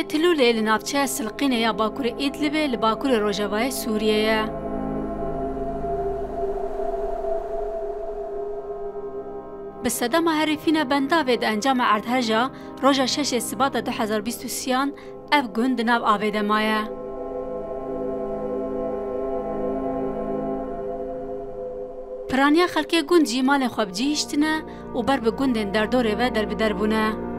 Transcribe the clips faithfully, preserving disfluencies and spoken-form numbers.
Tilûlê li navçeya Silqînê ya bakurê Îdlibê li bakurê rojavayê Sûriyê ye. Bi sedema herifîna bendavê di encama erdheja roja şeşê Sibata du hezar bîst û sêyan ev gund di nav avê de maye. Piraniya xelkê gund jî malên xwe bi cî hiştine û ber bi gundên derdorê ve derbider bûne.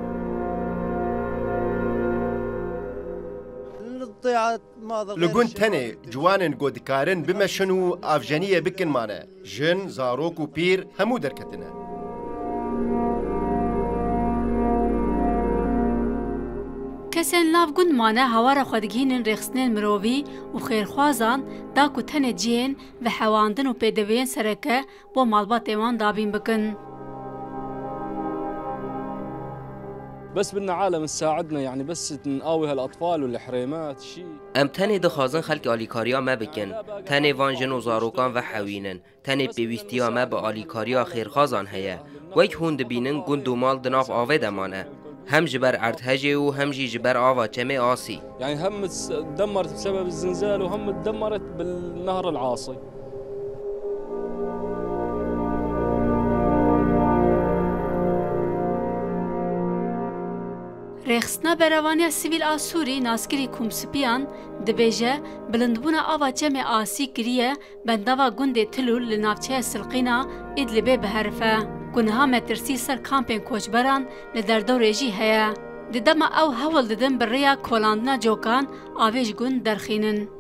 Li gund tenê ciwanên ku dikarin bimeşin û avjeniyê bikin mane. Jin, zarok û pîr hemû derketine. Kesên nav gund mane hawara xwe digihînin rêxistinên mirovî û xêrxwazan da ku tenê cihên vehewandin û pêdiviyên sereke bo malbatê wan dabîn bikin. بس بدنا عالم تساعدنا، يعني بس نقاوي هالأطفال والحريمات شي. Em tenê dixwazin xelk alîkariya me bikin. Tenê van jin û zarokan vehewînin. Tenê pêwîstiya me bi alîkariya xêrxazan heye. Wek hûn dibînin gund û mal di nav avê de mane. Hem ji ber erdhejê û hem jî ji ber ava çemê Asî. يعني هم تس-، تدمرت بسبب الزلزال وهم تدمرت بالنهر العاصي. Rêxistina Berevaniya Sivîl a Sûrî naskirî Kumsipiyan dibêje, bilindbûna ava çemê Asî kiriye bendava gundê Tilûl li navçeya Silqîna Îdlibê biherife, ku niha metirsî ser kampên koçberan li derdorê jî heye. Di dema ew hewl didin bi rêya kolandina cokan avê ji gund derxînin.